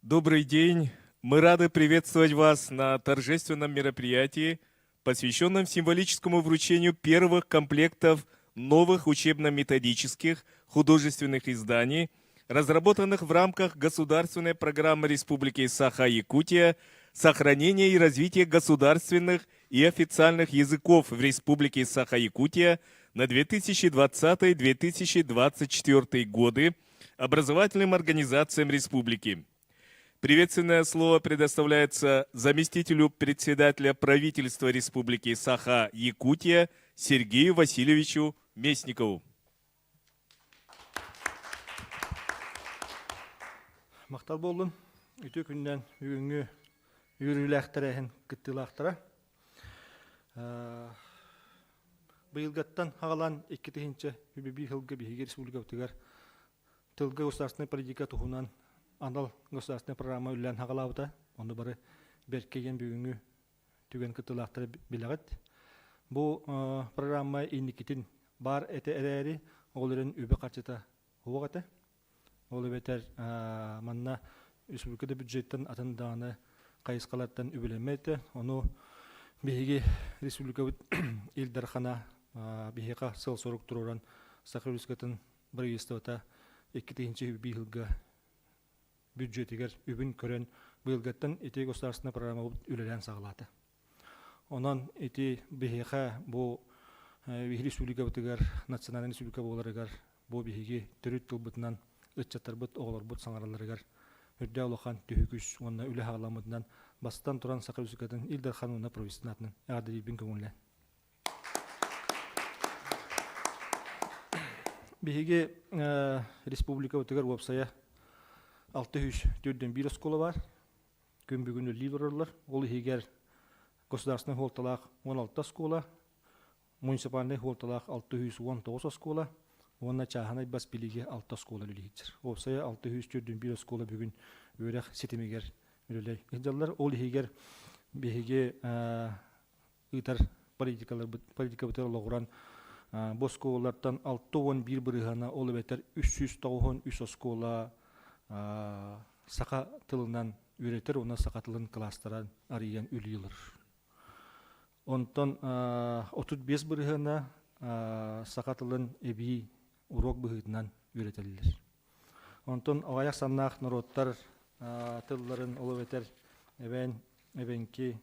Добрый день! Мы рады приветствовать вас на торжественном мероприятии, посвященном символическому вручению первых комплектов новых учебно-методических художественных изданий, разработанных в рамках государственной программы Республики Саха-Якутия «Сохранение и развитие государственных и официальных языков в Республике Саха-Якутия на 2020-2024 годы образовательным организациям республики. Приветственное слово предоставляется заместителю председателя правительства Республики Саха-Якутия Сергею Васильевичу Местникову. Махтал буоллун. Үтүө күнүнэн бүгүҥҥү үөрүүлээх тэрээһин кыттыылаахтара. Быйылгаттан хаҕалаан 2001 сылга биһиги республикабытыгар тылга государственнай политика туһунан анал государственнай программа үлэлээн хаҕалаабыта. Ону бары бэркэ диэн бүгүҥҥү түгэн кыттыылаахтара билэҕит. Бу программа инникитин баар этэ эрээри, ол эрэн үбэ-харчыта суох этэ. Ол эбэтэр манна республика да бюджеттан атын даҕаны хайысхалартан үбүлэммэт этэ. Ону биһиги республикабыт Ил Дархана биһиэхэ сыал-сорук туруоран Саха Республикатын правительствота 2001 сылга бюджетигэр үбүн көрөн быйылгыттан ити государственнай программабыт үлэлээн саҕалаата. Онон ити биһиэхэ бу биһиги республикабытыгар национальнай республика буоларыгар бу биһиги төрүт тылбытынан ыччаттарбыт, оҕолорбут саҥаралларыгар үрдээх улахан түһүкүс уонна үлэ хаҕаламмытынан бастатан туран Саха Республикатын Ил Дархан уонна правительствотын атынан эҕэрдэлиирбин көҥүллээн. Биһиги республикабытыгар уопсайа 641 оскуола баар. Күн бүгүн үлэлии олороллор. Ол иһигэр государственнай суолталаах 16 оскуола, муниципальнай суолталаах 619 оскуола уонна чааһынай бас билиигэ 6 оскуола үлэлиир. Уопсайа 641 оскуола бүгүн үөрэх ситимигэр үлэлэй сылдьаллар. Ол иһигэр биһиги ыытар политикаларбыт политикабытыгар олоҕуран бу оскуолалартан 61 бырыһыана ол эбэтэр 393 оскуола саха тылынан үөрэтэр уонна саха тылын кылаастарын арыйан үлэлиир. Онтон 35 бырыһыана саха тылын эбии уруок быһыытынан үөрэтэллэр. Онтон аҕыйах саннаах норуоттар тылларын ол эбэтэр эбээн, эбэҥки,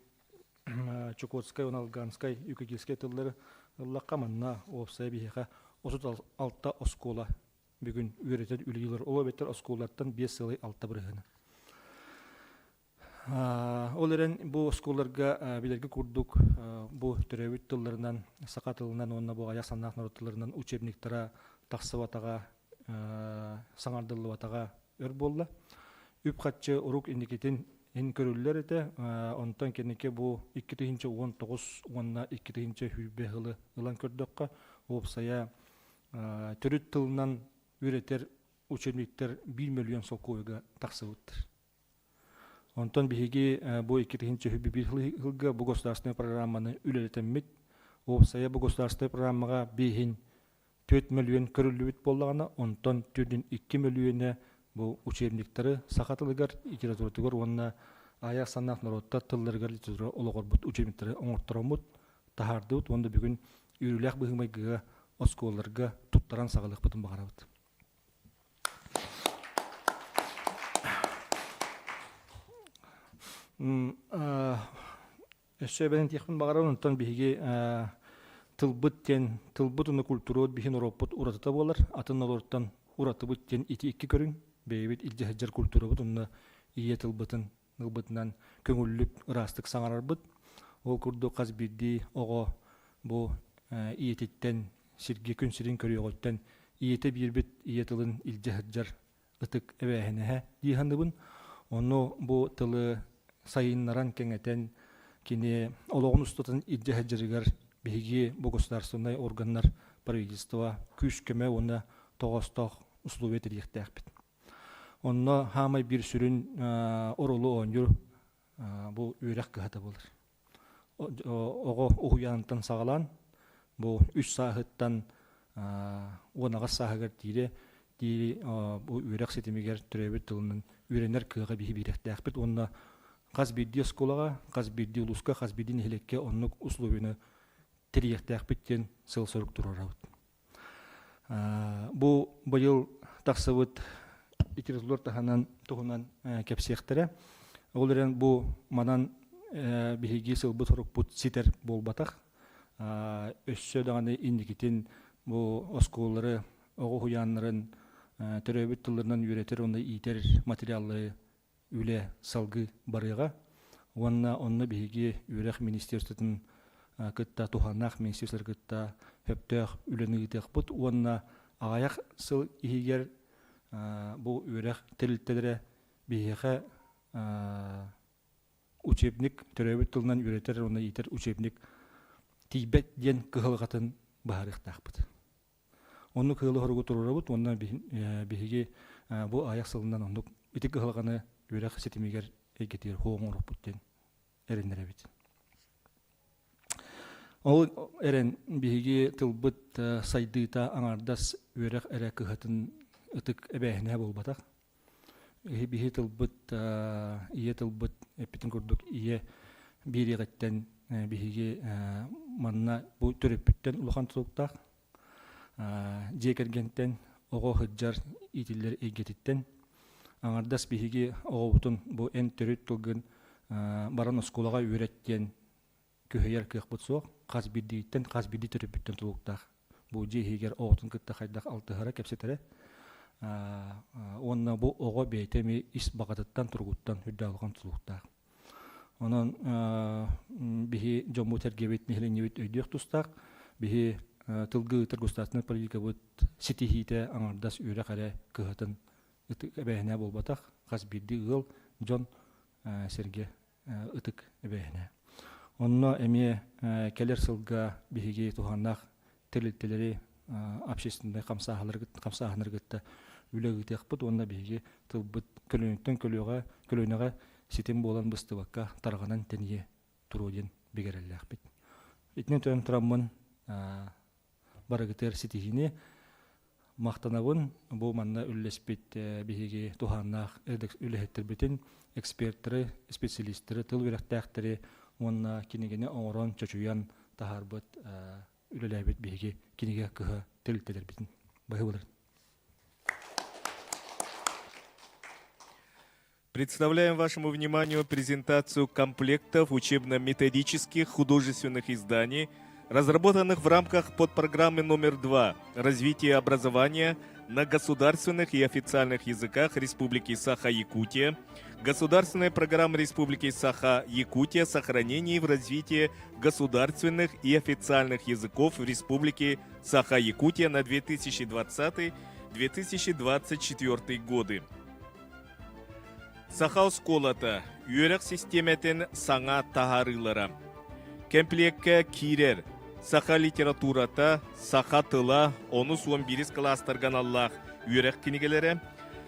Чукотскай уонна Алганскай, Юкагирскай тыллары ыллахха манна уопсайа биһиэхэ 36 оскуола бүгүн үөрэтэр үлэлиир. Ол эбэтэр оскуолаттан 5 сылай 6 бырыһыана. Ол эрэн бу оскуолаларга билэргэ курдук бу төрөөбүт тылларынан, саха тылынан уонна бу аҕыйах санаах норуот тылларынан учебниктара тахсыбатаҕа, саҥардыллыбатаҕа өр буолла. Үп-харчы урук инникитин ин көрүллэр этэ. Онтон кэнники бу 2019 уонна 2020 сылы ылан көрдөххө, уопсайа төрүт тылынан үөрэтэр учебниктар 1 миллион солкуобайга тахсыбыттар. Онтон биһиги бу 2021 сылга бу государственнай программаны үлэлэтэммит. Уопсайа бу государственнай программаҕа бииһин 4 мөлүйүөн көрүллүбүт буоллаҕына, онтон 4,2 мөлүйүөнэ бу учебниктары саха тылыгар, литературатыгар уонна аҕыйах санаах норуоттар тылларыгар литература олоҕурбут учебниктары оҥортороммут, таһаардыбыт уонна бүгүн үөрүүлээх быһыы-майгыга оскуолаларга туттаран саҕалыахпытын баҕарабыт. Өссө эбэн этиэхпин баҕарабын, онтон биһиги тылбыт диэн, тылбыт уонна культурабыт биһи норуоппут уратыта буолар. Атын норуоттан уратыбыт диэн ити икки көрүҥ. Бэйэбит илдьэ сылдьар культурабыт уонна ийэ тылбытын ылбытынан көҥүллүк, ыраастык саҥарарбыт. Ол курдук хас биирдии оҕо бу ийэтиттэн, сиргэ күн сирин көрүөҕүттэн ийэтэ биэрбит ийэ тылын илдьэ сылдьар ытык эбээһинэһэ дии саныыбын. Ону бу тылы сайыннаран, кэҥэтэн, кини олоҕун устатын илдьэ сылдьарыгар биһиги бу государственнай органнар, правительство күүс-көмө уонна тоҕоостоох условия тэрийиэхтээхпит. Онно хаамай биир сүрүн оруолу оонньуур бу үөрэх кыһата буолар. Оҕо уһуйаантан саҕалаан бу үс сааһыттан 18 сааһыгар тиийэ тиийэ бу үөрэх ситимигэр төрөөбүт тылынан үөрэнэр кыаҕы биһи биэриэхтээхпит уонна хас биирдии оскуолаҕа, хас биирдии улууска, хас биирдии нэһилиэккэ оннук условияны тэрийиэхтээхпит диэн сыал-сорук туруорабыт. Бу быйыл тахсыбыт литература таһынан туһунан кэпсиэхтэрэ. Ол эрэн бу манан биһиги сылбыт-сорукпут ситэр буолбатах. Өссө даҕаны инникитин бу оскуолалары, оҕо уһуйааннарын төрөөбүт тылларынан үөрэтэр уонна иитэр материаллары үлэ салгыы барыаҕа уонна онно биһиги үөрэх министерствотын кытта туһааннаах министерстволары кытта сөптөөх үлэни ыытыахпыт уонна аҕыйах сыл иһигэр бу үөрэх тэрилтэлэрэ биһиэхэ учебник төрөөбүт тылынан үөрэтэр уонна иитэр учебник тиийбэт диэн кыһалҕатын быһаарыахтаахпыт. Оннук ыалы-хоругу туруорабыт уонна биһиги бу аҕыйах сылынан оннук ити кыһалҕаны үөрэх ситимигэр эйгэтигэр суох оҥоруохпут диэн эрэннэрэбит. Ол эрэн биһиги тылбыт сайдыыта аҥаардас үөрэх эрэ кыһатын ытык эбээһинэһэ буолбатах. Биһи тылбыт, ийэ тылбыт эппитин курдук ийэ биэриэҕиттэн биһиги манна бу төрөппүттэн улахан тутулуктаах дьиэ кэргэнтэн оҕо сылдьар иитиллэр эйгэтиттэн аҥардас биһиги оҕобутун бу эн төрүт тылгын баран оскуолаҕа үөрэт диэн күһэйэр кыахпыт суох хас биирдииттэн хас биирдии төрөппүттэн тутулуктаах бу дьиэ иһигэр оҕотун кытта хайдах алтыһара кэпсэтэрэ уонна бу оҕо бэйэтэ эмиэ ис баҕатыттан туругуттан үрдээх улахан тутулуктаах Онон биһи дьоммут эргэбит, нэһилиэнньэбит өйдүөх тустаах. Биһи тылгы ыытар государственнай политикабыт ситиһиитэ аҥардас үөрэх эрэ кыһатын ытык эбээһинэ буолбатах. Хас биирдии ыал, дьон сэргэ ытык эбээһинэ. Онно эмиэ кэлэр сылга биһиги туһааннаах тэрилтэлэри общественнай хамсааһыннары кытта үлэ ыытыахпыт уонна биһиги тылбыт көлүөнэттэн көлүөҕэ көлүөнэҕэ ситим буолан быстыбакка тарҕанан тэнийэ туруо диэн бигэрэллээхпит. Итинэн туран тураммын барыгытыгар ситиһиини махтанабын. Бу манна үллэспит биһиги туһааннаах үлэһиттэрбитин, экспертэри, специалистэри, тыл үөрэхтээхтэри уонна кинигэни оҥорон, чочуйан таһаарбыт үлэлээбит биһиги кинигэ кыһа тэрилтэлэрбитин баһыыбаларын. Представляем вашему вниманию презентацию комплектов учебно-методических художественных изданий, разработанных в рамках подпрограммы номер 2 «Развитие образования на государственных и официальных языках Республики Саха-Якутия», Государственной программы Республики Саха-Якутия «Сохранение и развитие государственных и официальных языков в Республике Саха-Якутия на 2020-2024 годы». Саха оскуолата үөрэх систиэмэтин саҥа таһаарыылара. Кэмпилиэккэ киирэр саха литературата, саха тыла, онус уон биирис кылаастарга аналлаах үөрэх кинигэлэрэ,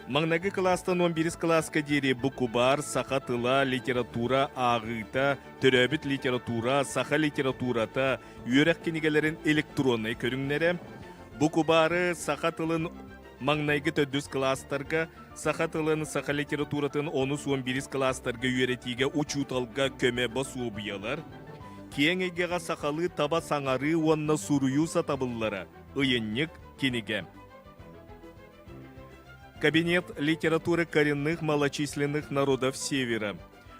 маҥнайгы кылаастан уон биирис кылааска диэри букубаар, саха тыла, литература ааҕыыта, төрөөбүт литература, саха литературата, үөрэх кинигэлэрин электроннай көрүҥнэрэ, букубаары саха тылын Маҥнайгы төрдүс кылаастарга саха тылын, саха литературатын онус уон биирис кылаастарга үөрэтиигэ учууталга көмө босуобуйалар, киэҥ эйгэҕэ сахалыы таба саҥарыы уонна суруйуу сатабыллара, ыйынньык, кинигэ. Кабинет литературы коренных малочисленных народов Севера.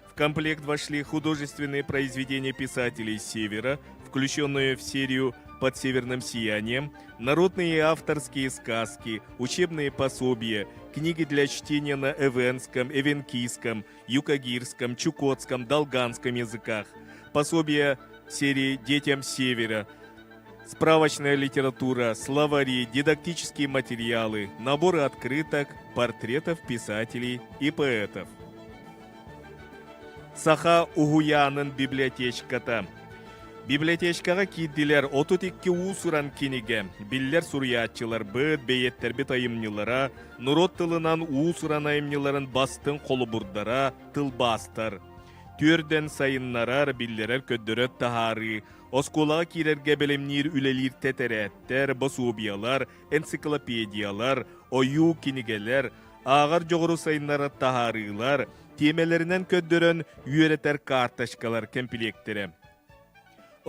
В комплект вошли художественные произведения писателей Севера, включенные в серию «Под северным сиянием», народные и авторские сказки, учебные пособия, книги для чтения на эвенском, эвенкийском, юкагирском, чукотском, долганском языках, пособия серии «Детям Севера», справочная литература, словари, дидактические материалы, наборы открыток, портретов писателей и поэтов. Саха уһуйаанын библиотечката. Библиотечкаҕа киирдилэр 32 уус-уран кинигэ, биллэр суруйааччыларбыт, бэйиэттэрбит айымньылара, норуот тылынан уус-уран айымньыларын бастыҥ холобурдара, тылбаастар. Түөрдэн сайыннарар, биллэрэр-көрдөрөр таһаарыы, оскуолаҕа киирэргэ бэлэмниир үлэлиир тэтэрээттэр, босуобуйалар, энциклопедиялар, ойуу кинигэлэр, ааҕар дьоҕуру сайыннарар таһаарыылар, тиэмэлэринэн көрдөрөн үөрэтэр карточкалар кэмпилиэктэрэ.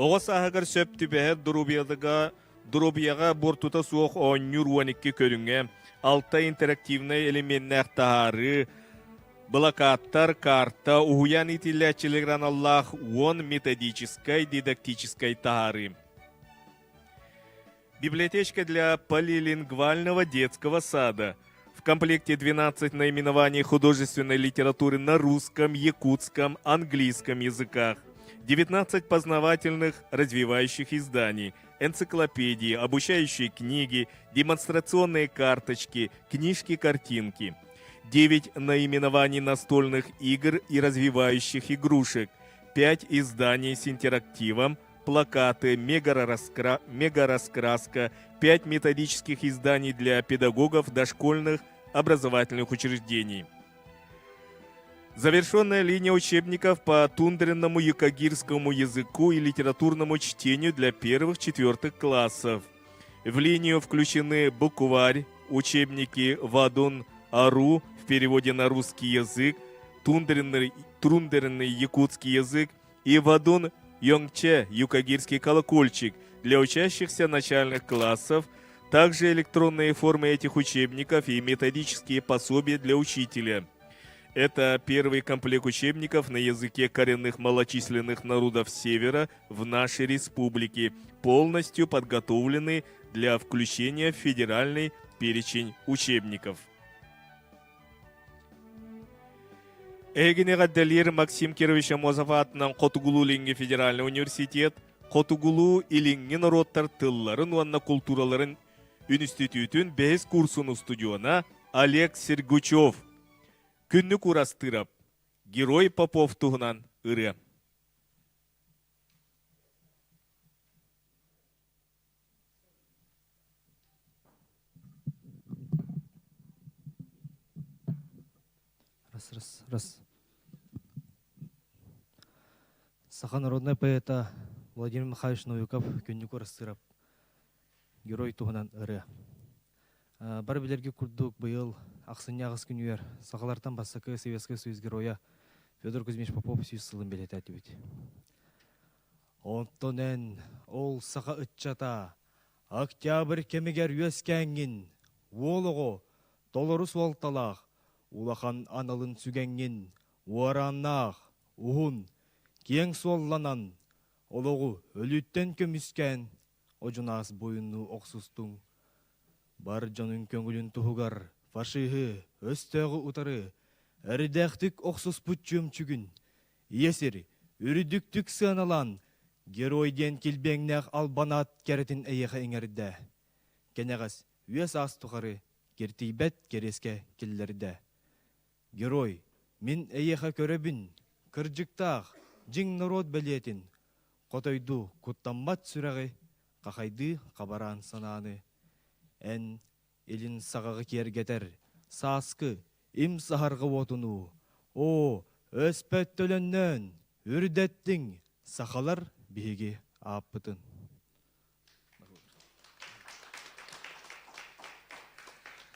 Оҕо сааһыгар сөп түбэһэр доруобуйатыга доруобуйаҕа буортута суох оонньуур 12 көрүҥэ, алта интерактивнай элеменнээх таһаарыы, былакааттар, карта, уһуйаан иитиллээччилэригэр аналлаах 10 методическай, дидактическай таһаарыы. Библиотечка для полилингвального детского сада. В комплекте 12 наименований художественной литературы на русском, якутском, английском языках. 19 познавательных, развивающих изданий, энциклопедии, обучающие книги, демонстрационные карточки, книжки-картинки. 9 наименований настольных игр и развивающих игрушек, 5 изданий с интерактивом, плакаты, мегараскра... мегараскраска, 5 методических изданий для педагогов дошкольных образовательных учреждений. Завершенная линия учебников по тундренному юкагирскому языку и литературному чтению для первых-четвертых классов. В линию включены букварь, учебники Вадун Ару в переводе на русский язык, тундренный, трундерный якутский язык и Вадун Йонгче юкагирский колокольчик для учащихся начальных классов, также электронные формы этих учебников и методические пособия для учителя. Это первый комплект учебников на языке коренных малочисленных народов Севера в нашей республике, полностью подготовленный для включения в федеральный перечень учебников. Эһигини эҕэрдэлиир Максим Кирович Аммосов аатынан Хотугулуу-Илиҥҥи федеральнай университет Хотугулуу-Илиҥҥи норуоттар тылларын уонна култуураларын үнүстүтүүтүн бэһис курсун устудьуона Олег Сергучев. Күннүк Уурастыырап, Герой Попов туһунан ырыа. Раз, раз, раз. Саха народнай поэта Владимир Михайлович Новиков Күннүк Уурастыырап герой туһунан ырыа. Бары билэрги курдук быйыл ахсынньы аҕыс күнүгэр сахалартан бастакы Советскай Союз геройа Федор Кузьмич Попов сүүс сылын бэлиэтээтибит. Онтон эн, ол саха ыччата, октябрь кэмигэр үөскээҥҥин, уол оҕо толору суолталаах, улахан аналын сүгэҥҥин, уорааннаах, уһун, киэҥ суолланан, олоҕу өлүүттэн көмүскээн, одьунаас буойуннуу охсустуҥ. Бар дьонуҥ көҥүлүн туһугар фашиһы, өстөөҕү утары эрдээхтик охсуспут чүөмчүгүн Ийэ сир, үрдүктүк сыаналаан, герой диэн килбиэҥнээх албан аат кэрэтин эйиэхэ иҥэрдэ. Кэнэҕэс үөс аас тухары киртийбэт кэриэскэ киллэрдэ. Герой, мин эйиэхэ көрөбүн, кырдьыктаах, дьиҥ норуот бэлиэтин, хотойдуу куттаммат сүрэҕи, хахайдыы хабараан санааны. Эн илин саҕаҕы киэргэтэр, сааскы, им саһарҕа уотунуу, оо, өспөт төлөннөөн, үрдэттиҥ, сахалар биһиги ааппытын.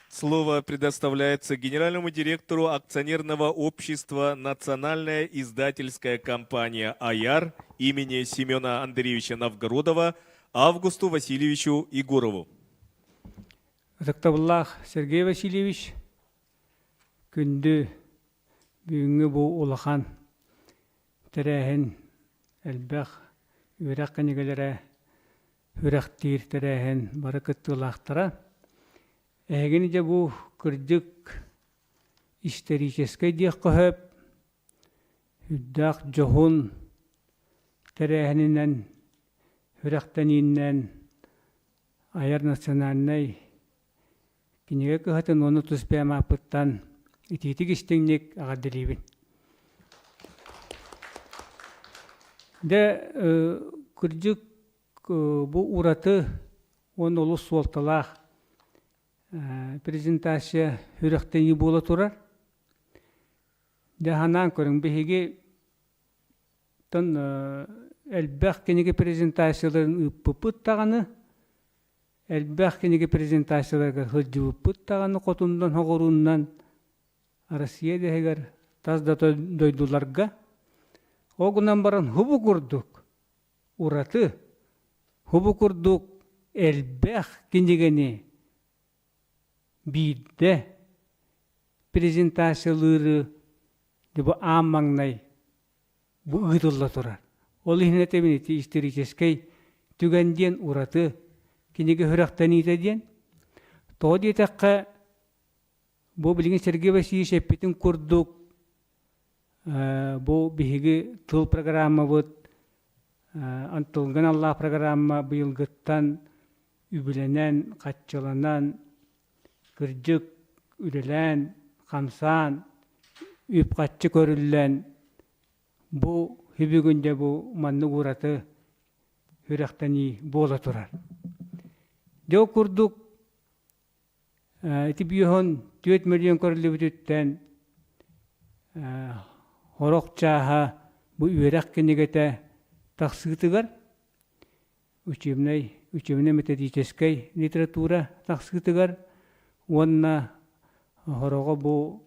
Слово предоставляется генеральному директору акционерного общества «Национальная издательская компания «Аяр» имени Семена Андреевича Новгородова Августу Васильевичу Егорову. Ытыктабыллаах Сергей Васильевич, күндү бүгүҥҥү бу улахан тэрээһин элбэх үөрэх кинигэлэрэ үрэхтиир тэрээһин бары кыттыылаахтара. Эһигини дьэ бу кырдьык историческай диэххэ сөп, үрдээх дьоһун тэрээһининэн, үрэхтэниинэн Айар национальнай кинигэ кыһатын уонна тус бэйэм ааппыттан итиитик истиҥник эҕэрдэлиибин. Дьэ, кырдьык, бу ураты уонна олус суолталаах презентация сүрэхтэнии буола турар. Дьэ, санаан көрүҥ, биһиги Оттон элбэх кинигэ презентацияларын ыыппыппыт даҕаны, элбэх кинигэ презентацияларыгар сылдьыбыппыт даҕаны хотуннан-хоҕурууннан. Россия иһигэр тас да дойдуларга ол гынан баран хубу курдук ураты хубу курдук элбэх кинигэни биирдэ презентациялыыры бу аан маҥнай бу ыытылла турар. Ол иһин этэбин ити историческай түгэн диэн ураты кинигэ сүрэхтэниитэ диэн. Тоҕо диэтэххэ, бу билигин Сергей Васильевич эппитин курдук бу биһиги тыл программабыт Антылгын Аллаах программа быйылгыттан үбүлэнэн, хаччыланан, кырдьык үлэлээн, хамсаан, үп-харчы көрүллэн бу бүгүн дьэ бу маннык ураты сүрэхтэнии буола турар. Дьэ ол курдук ити бүйүһүн 4 миллион көрүллүбүтүттэн сорох чааһа бу үөрэх кинигэтэ тахсыытыгар учебнай учебно-методическай литература тахсыытыгар уонна сороҕо бу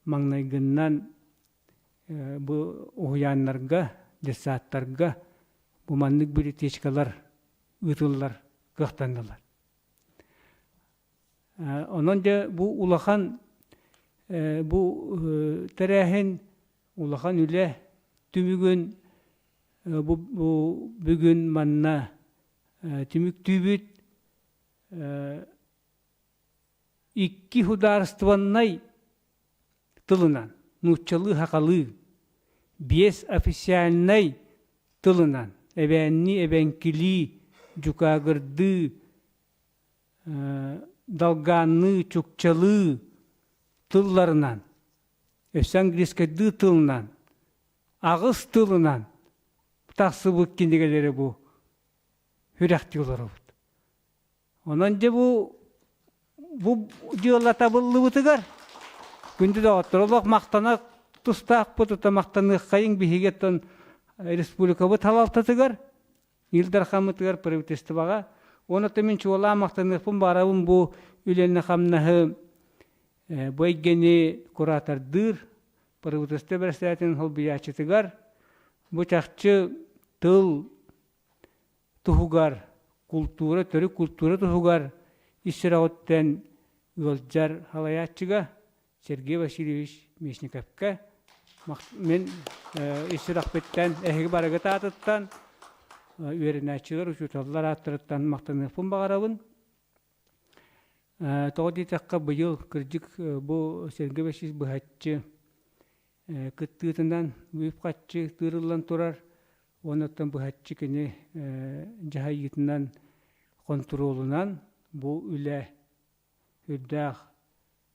маҥнайгыннан бу уһуйааннарга, детсадтарга бу маннык библиотечкалар ыытыллар кыахтаннылар. Онон дьэ бу улахан бу тэрээһин улахан үлэ түмүгүн бу бүгүн манна түмүктүүбүт икки судаарыстыбаннай тылынан нууччалыы-сахалыы биэс официальнай тылынан эбээннии эбэҥкилии дьукаагырдыы долгаанныы чукчалыы тылларынан өссө английскайдыы тылынан аҕыс тылынан тахсыбыт кинигэлэри бу сүрэхтии олоробут. Онон дьэ бу бу дьыала табыллыбытыгар күндү доҕоттор олох махтана тустаахпыт ута махтаныаххайыҥ биһиги оттон республикабыт салалтатыгар Ил Дархаммытыгар правительствоҕа уонна мин чуолаан махтаныахпын баҕарабын бу үлэни-хамнаһы бу эйгэни куратордыыр правительство бэрэссэдээтэлин солбуйааччытыгар бу чахчы тыл туһугар, култуура, төрүт култуура туһугар ис сүрэҕиттэн ыалдьар салайааччыга Сергей Васильевич Местниковка мин ис сүрэхпиттэн эһиги барыгыт аатыттан үөрэнээччилэр, учууталлар ааттарыттан махтаныахпын баҕарабын. Тоҕо диэтэххэ, быйыл кырдьык бу Сергей Васильевич быһаччы кыттыытынан үп-харчы тыырыллан турар уонна оттон быһаччы кини дьаһайыытынан, хонтуруолунан бу үлэ үрдээх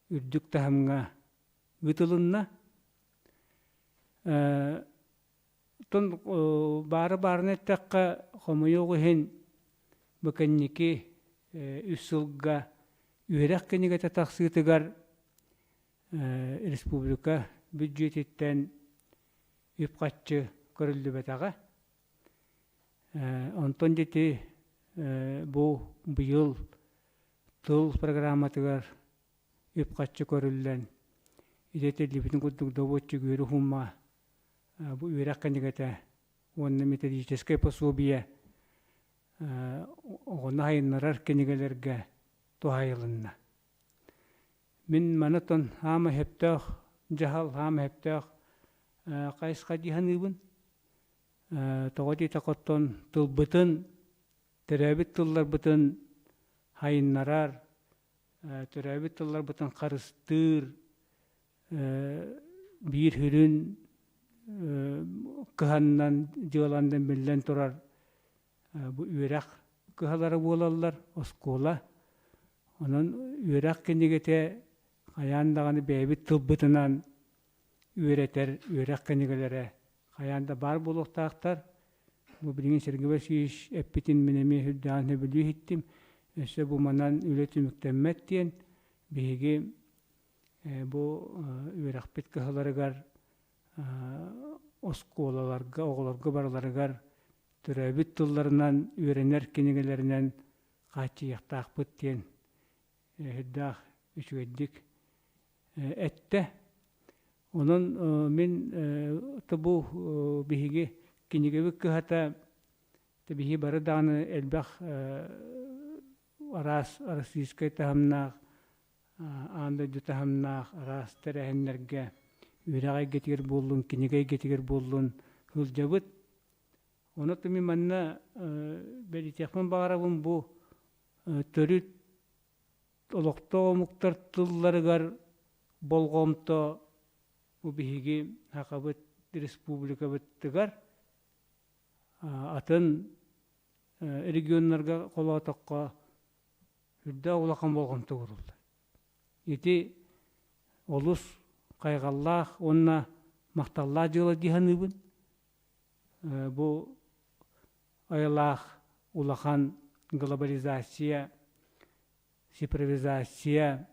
үрдүк таһымҥа ыытылынна. Оттон баары баарына эттэххэ, хомойуох иһин, бу кэнники үс сылга үөрэх кинигэтэ тахсыытыгар республика бүддьүөтүттэн үп-харчы көрүллүбэтэҕэ. Онтон дити бу быйыл тыл программатыгар үп-харчы көрүллэн, идэтиллибитин курдук добуоччу үөрү уһумма бу үөрэх кинигэтэ уонна методическай пособие оҕону сайыннарар кинигэлэргэ туһайылынна. Мин маны оттон хаама сөптөөх дьаһал, хаама сөптөөх хайысха дии саныыбын. Тоҕо диэтэххэ оттон тылбытын, төрөөбүт тылларбытын сайыннарар, төрөөбүт тылларбытын харыстыыр биир сүрүн кыһаннан, дьыаланан биллэн турар бу үөрэх кыһалара буолаллар, оскуола. Онон үөрэх кинигэтэ хайаан даҕаны бэйэбит тылбытынан үөрэтэр үөрэх кинигэлэрэ хайаан да баар буолуохтаахтар. Бу билигин Сергей Васильевич эппитин мин эмиэ сүрдээҕин сөбүлүү иһиттим. Өссө бу манан үлэ түмүктэммэт диэн биһиги бу үөрэхпит кыһаларыгар оскуолаларга, оҕолорго барыларыгар төрөөбүт тылларынан үөрэнэр кинигэлэринэн хааччыйыахтаахпыт диэн сүрдээх үчүгэйдик эттэ. Онон мин бу биһиги кинигэбит кыһата биһи бары даҕаны элбэх араас российскай таһымнаах, аан дойду таһымнаах араас тэрээһиннэргэ үөрэх эйгэтигэр буоллун, кинигэ эйгэтигэр буоллун сылдьабыт. Онон мин манна бэлиэтиэхпин баҕарабын бу төрүт олохтоох омуктар тылларыгар болҕомто бу биһиги Сахабыт республикабытыгар атын регионнарга холоотоххо үрдээх улахан болҕомто ууруллар. Ити олус хайҕаллаах уонна махталлаах дьыала дии саныыбын. Бу айылаах улахан глобализация, цифровизация,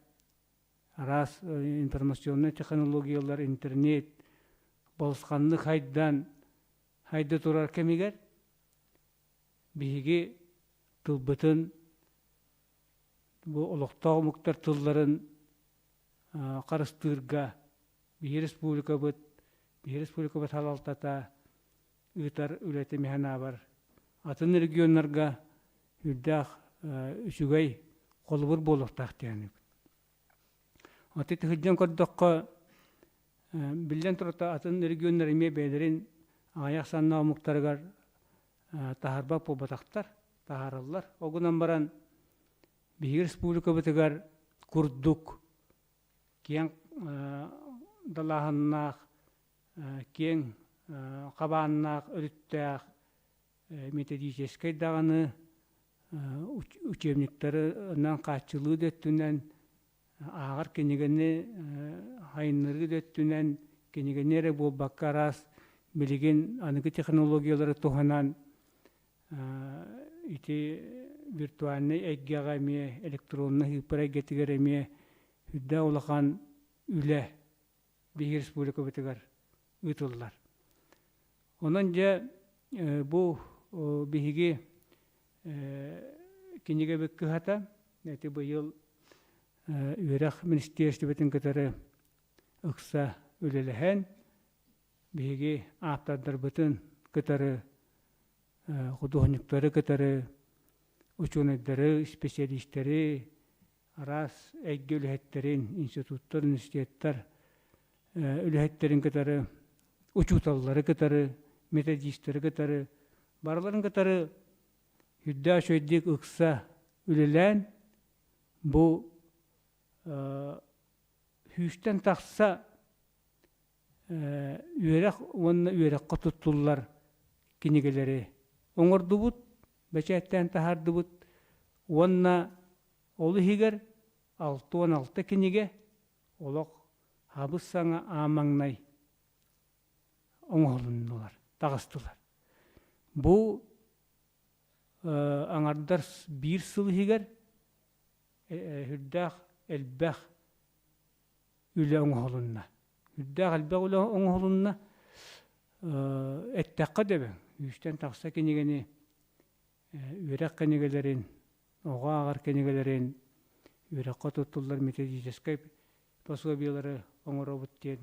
араас информационнай технологиялар, интернет балысханнык хайдан хайда турар кэмигэр биһиги тылбытын бу олохтоох омуктар тылларын харыстыырга биһи республикабыт биһи республикабыт салалтата ыытар үлэтэ миһанаабар атын регионнарга үрдээх үчүгэй холобур буолуохтаах диэн Аты сылдьан көрдөххө, биллэн турар атын регионнар эмиэ бэйэлэрин аҕыйах санна омуктарыгар таһаарбат буолбатахтар, таһаараллар. Ол гынан баран биһиги республикабытыгар курдук киэҥ далааһыннаах, киэҥ хабааннаах, өрүттээх методическай даҕаны учебниктарынан хааччылыы да өттүнэн, ааҕар кинигэни хайыннарыы да өттүнэн, кинигэни эрэ буолбакка араас билигин аныгы технологиялары туһанан ити виртуальнай эйгэҕэ эмиэ электроннай ыыппар эйгэтигэр эмиэ үрдээх улахан үлэ биһиги республикабытыгар ыытыллар. Онон дьэ бу биһиги кинигэбит кыһата ити быйыл үөрэх министиэристибэтин кытары ыкса үлэлэһэн биһиги ааптардарбытын кытары худуоһунньуктары кытары учуонайдары, исписэлиистэри араас эйгэ үлэһиттэрин, институттар, университеттар үлэһиттэрин кытары, учууталлары кытары, методистары кытары, барыларын кытары үрдээх үчүгэйдик ыкса үлэлээн бу сүүстэн тахса үөрэх уонна үөрэххэ туттуллар кинигэлэри оҥордубут, бэчээттээн таһаардыбыт уонна Ол иһигэр 66 кинигэ олох хабыс-саҥа аамаҥнай оҥоһулуннулар, таҕыстылар. Бу аҥардар биир сыл иһигэр сүрдээх элбэх үлэ оҥоһулунна. Үрдээх элбэх үлэ оҥоһулунна. Эттэххэ дөбөҥ, үүстэн тахса кинигэни үөрэх кинигэлэрин, оҕо ааҕар кинигэлэрин, үөрэххэ туттуллар методическай пособиелары оҥоробут диэн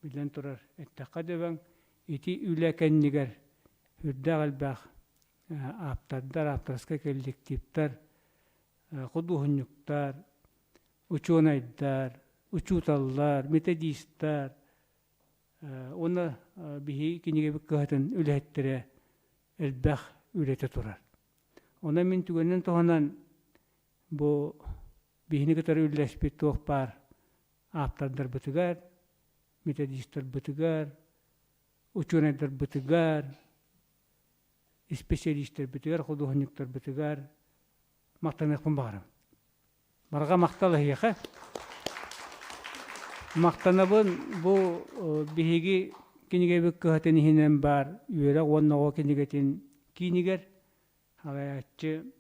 биллэн турар эттэххэ дөбөҥ. Ити үлэ кэннигэр үрдээх элбэх ааптардар, ааптарскай коллективтар, худуоһунньуктар, учуонайдар, учууталлар, методистар уонна биһиги кинигэбит кыһатын үлэһиттэрэ элбэх үлэтэ турар. Онон мин түгэнинэн туһанан бу биһини кытары үлэлэспит туох баар ааптардарбытыгар, методистарбытыгар, учуонайдарбытыгар, исписэлиистэрбитигэр, худуоһунньуктарбытыгар махтаныахпын баҕарабын. Барҕа махтал эһиэхэ. Махтанабын бу биһиги кинигэбит кыһатын иһинэн баар үөрэх уонна оҕо кинигэтин киинигэр салайааччы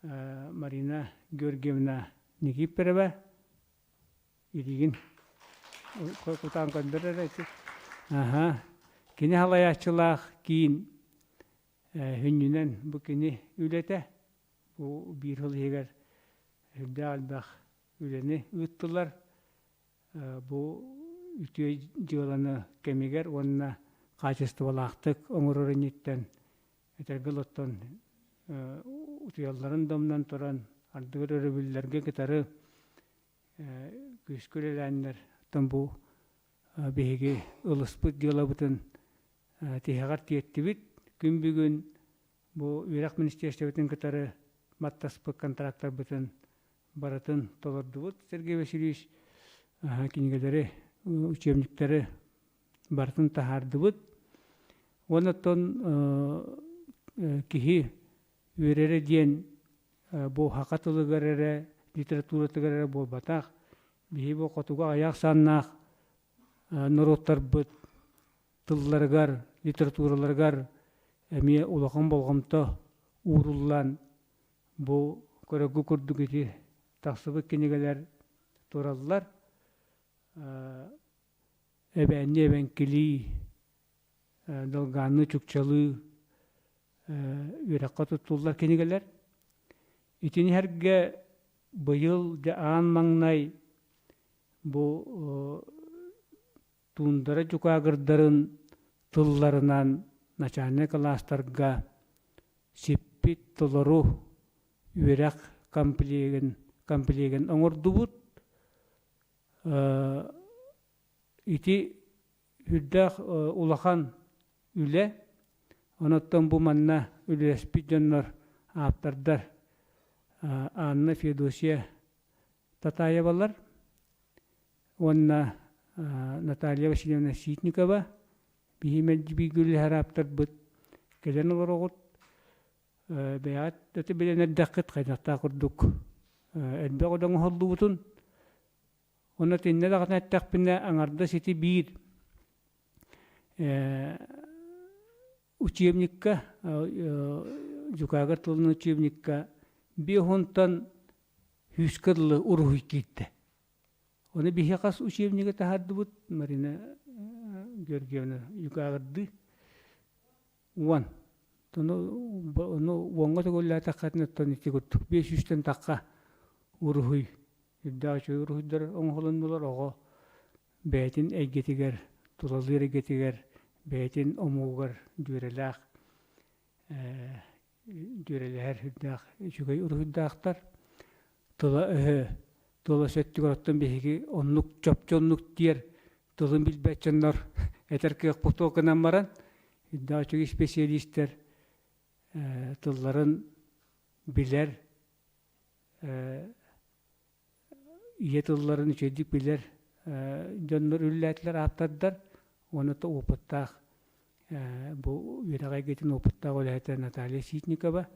Марина Георгиевна Никифорова илигин кутаан көрдөрөр ити. Аха. Кини салайааччылаах киин хүннүнэн бу кини үлэтэ Бу биир сыл иһигэр сүрдээх элбэх үлэни ыыттылар. Бу үтүө дьыаланы кэмигэр уонна хаачыстыбалаахтык оҥорор инниттэн этэргэ оттон утуйалларын да умнан туран ардыгар өрөбүллэргэ кытары күүскэ үлэлээннэр оттон бу биһиги ылыспыт дьыалабытын тиһэҕэр тиэртибит. Күн бүгүн бу үөрэх министиэристибэтин кытары баттаспыт контрактарбытын барытын толордубут. Сергей Васильевич кинигэлэри, учебниктары барытын таһаардыбыт. Уонна оттон киһи үөрэрэ диэн бу саха тылыгар эрэ, литературатыгар эрэ буолбатах. Биһи бу хотугу аҕыйах саннаах норуоттарбыт тылларыгар, литератураларыгар эмиэ улахан болҕомто ууруллан бу көрөгү курдук ити тахсыбыт кинигэлэр тураллар. Эбээнни эбэҥкилии, долгаанны чукчалыы үөрэххэ туттуллар кинигэлэр. Итини сэргэ быйыл дьэ аан маҥнай бу туундара дьукаагырдарын тылларынан начальнай кылаастарга сиппит толору үөрэх комплегин, комплегин оҥордубут. Ити үрдээх улахан үлэ. Онуттан бу манна үлэлэспит дьоннор ааптардар Анна Феодосия Татаевалар уонна Наталья Васильевна Ситникова биһи мэлдьи бииргэ үлэлэһэр ааптарбыт кэлэн олороҕут. Бэйэҕит өтө билэн эрдэххит хайдахтаах курдук элбэх үлэ оҥоһуллубутун. Онно итиннэ даҕаны эттэхпинэ, аҥардас ити биир учебникка, дьукаагыр тылын учебникка биэс уонтан сүүскэ дылы уруһуй киирдэ. Ону биһи хас учебнигы таһаардыбыт Марина Георгиевна дьукаагырдыы уон. Ону уоҥҥа төгүллээтэххитинэ оттон ити курдук биэс сүүстэн тахха уруһуй үрдээх үчүгэй уруһуйдар оҥоһулуннулар оҕо бэйэтин эйгэтигэр тулалыыр эйгэтигэр бэйэтин омугугар дьүөрэлээх дьүөрэлэһэр үрдээх үчүгэй уруһуйдаахтар тыла-өһө тыла өттүгэр оттон биһиги оннук чопчу оннук диэр тылын билбэт дьоннор этэр кыахпыт суох гынан баран үрдээх үчүгэй специалистэр тылларын билэр ийэ тылларын үчүгэйдик билэр дьоннор үлэлээтилэр ааптардар уонна да опыттаах бу үөрэх эйгэтин опыттаах үлэһитэ Наталья Ситникова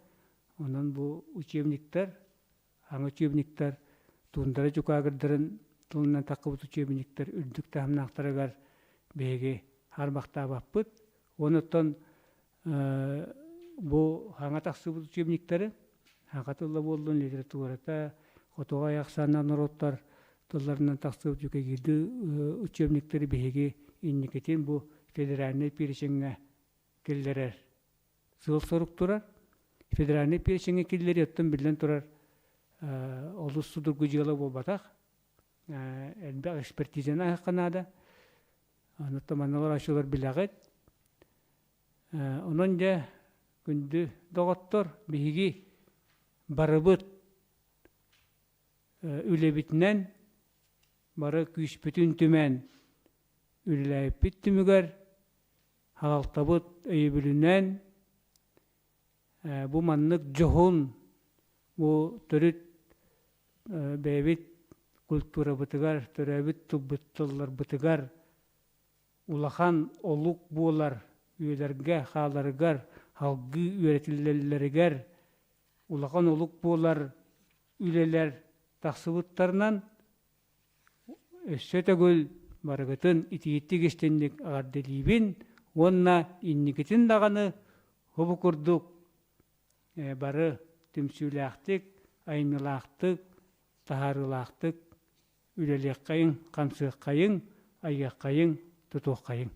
онон бу учебниктар аҥы учебниктар туундара дьукаагырдарын тылынан таххыбыт учебниктар үрдүк таһымнаахтарыгар биһиги харбахтаабаппыт онуттан Бу хаҥа тахсыбыт учебниктары саха тыла буоллун, литературата, хотугу айахсааннаах норуоттар тылларынан тахсыбыт дьүкэгирдии учебниктары биһиги инникитин бу федеральнай перечеҥҥэ киллэрэр сыал-сорук турар. Федеральнай перечеҥҥэ киллэрии оттон биллэн турар олус судургу дьыала буолбатах. Элбэх экспертизаны аһыахха наада. Онуттан манна олорооччулар билэҕит. Онон дьэ, күндү доҕоттор, биһиги барыбыт үлэбитинэн, бары күүспүтүн түмэн үлэлээбиппит түмүгэр салалтабыт өйөбүлүнэн бу маннык дьоһун, бу төрүт бэйэбит культурабытыгар, төрөөбүт тылбыт тылларбытыгар улахан олук буолар үйэлэргэ хааларыгар, салгыы үөрэтиллэллэригэр улахан олук буолар үлэлэр тахсыбыттарынан өссө төгүл барыгытын итиитик истинник эҕэрдэлиибин уонна инникитин даҕаны бу курдук бары түмсүүлээхтик, айымньылаахтык, таһаарыылаахтык үлэлиэххэйиҥ, хамсыаххайыҥ, айыаххайыҥ, тутуоххайыҥ.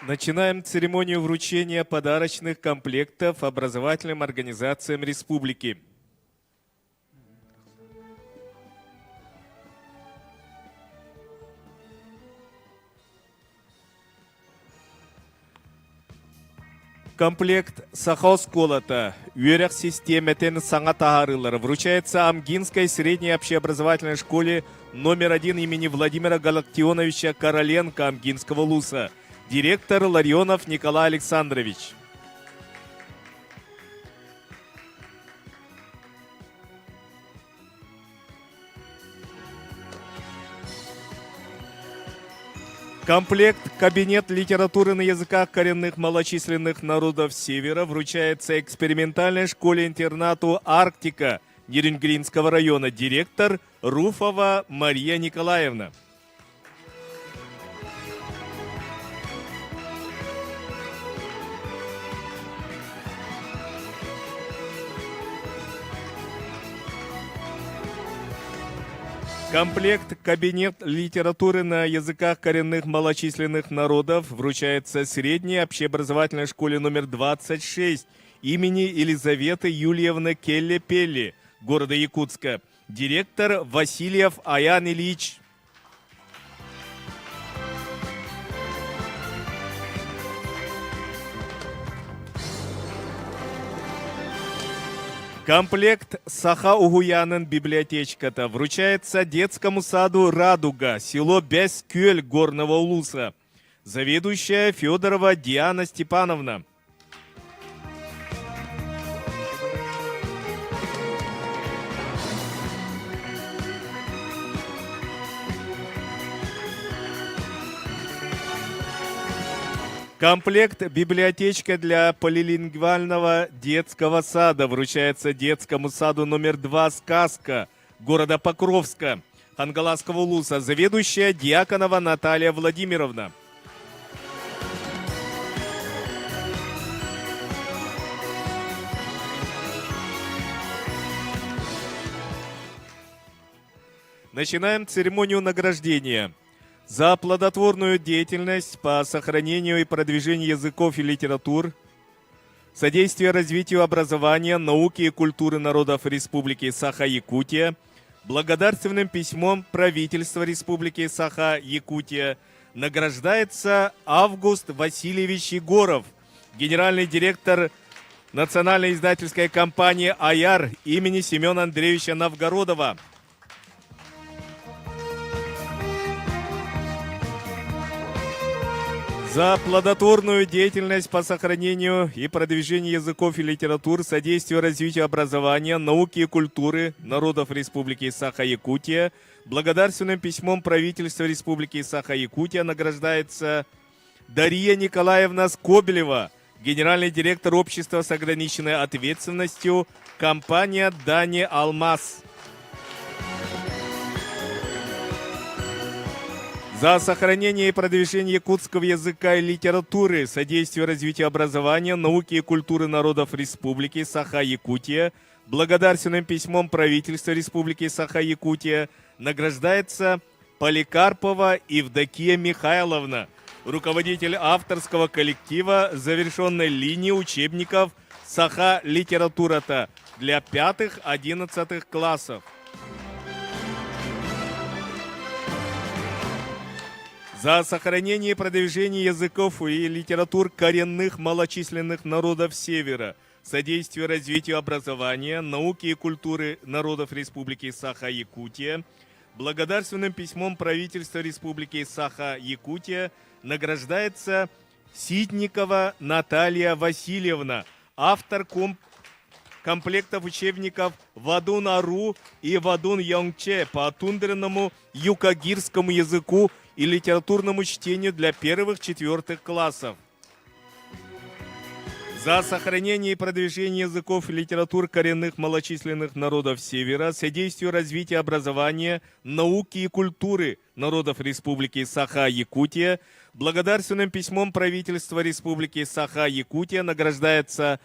Начинаем церемонию вручения подарочных комплектов образовательным организациям республики. Комплект «Саха оскуолата» үөрэх систиэмэтин саҥа таһаарыылара вручается Амгинской средней общеобразовательной школе номер один имени Владимира Галактионовича Короленко Амгинского ЛУСа, директор Ларионов Николай Александрович. Комплект «Кабинет литературы на языках коренных малочисленных народов Севера» вручается экспериментальной школе-интернату «Арктика» Нерюнгринского района директор Руфова Мария Николаевна. Комплект «Кабинет литературы на языках коренных малочисленных народов» вручается средней общеобразовательной школе номер 26 имени Елизаветы Юльевны Келли-Пелли города Якутска. Директор Васильев Аян Ильич. Комплект «Саха уһуйаанын библиотечката» вручается детскому саду «Радуга», село Бэс-Күөл Горного Улуса. Заведующая Федорова Диана Степановна. Комплект «Библиотечка для полилингвального детского сада» вручается детскому саду номер 2 «Сказка» города Покровска Хангаласского улуса, заведующая Дьяконова Наталья Владимировна. Начинаем церемонию награждения. За плодотворную деятельность по сохранению и продвижению языков и литератур, содействие развитию образования, науки и культуры народов Республики Саха-Якутия, благодарственным письмом правительства Республики Саха-Якутия награждается Август Васильевич Егоров, генеральный директор Национальной издательской компании «Аяр» имени Семена Андреевича Новгородова. За плодотворную деятельность по сохранению и продвижению языков и литератур, содействию развитию образования, науки и культуры народов Республики Саха-Якутия, благодарственным письмом правительства Республики Саха-Якутия награждается Дарья Николаевна Скобелева, генеральный директор общества с ограниченной ответственностью компания «Дани Алмаз». За сохранение и продвижение якутского языка и литературы, содействие развитию образования, науки и культуры народов Республики Саха-Якутия, благодарственным письмом правительства Республики Саха-Якутия награждается Поликарпова Евдокия Михайловна, руководитель авторского коллектива завершенной линии учебников «Саха литературата» для пятых-одиннадцатых классов. За сохранение и продвижение языков и литератур коренных малочисленных народов Севера, содействие развитию образования, науки и культуры народов Республики Саха-Якутия, благодарственным письмом правительства Республики Саха-Якутия награждается Ситникова Наталья Васильевна, автор комп комплектов учебников «Вадун Ару» и «Вадун Йонгче» по тундренному юкагирскому языку и литературному чтению для первых-четвертых классов. За сохранение и продвижение языков и литератур коренных малочисленных народов Севера, содействию развития образования, науки и культуры народов Республики Саха-Якутия, благодарственным письмом правительства Республики Саха-Якутия награждается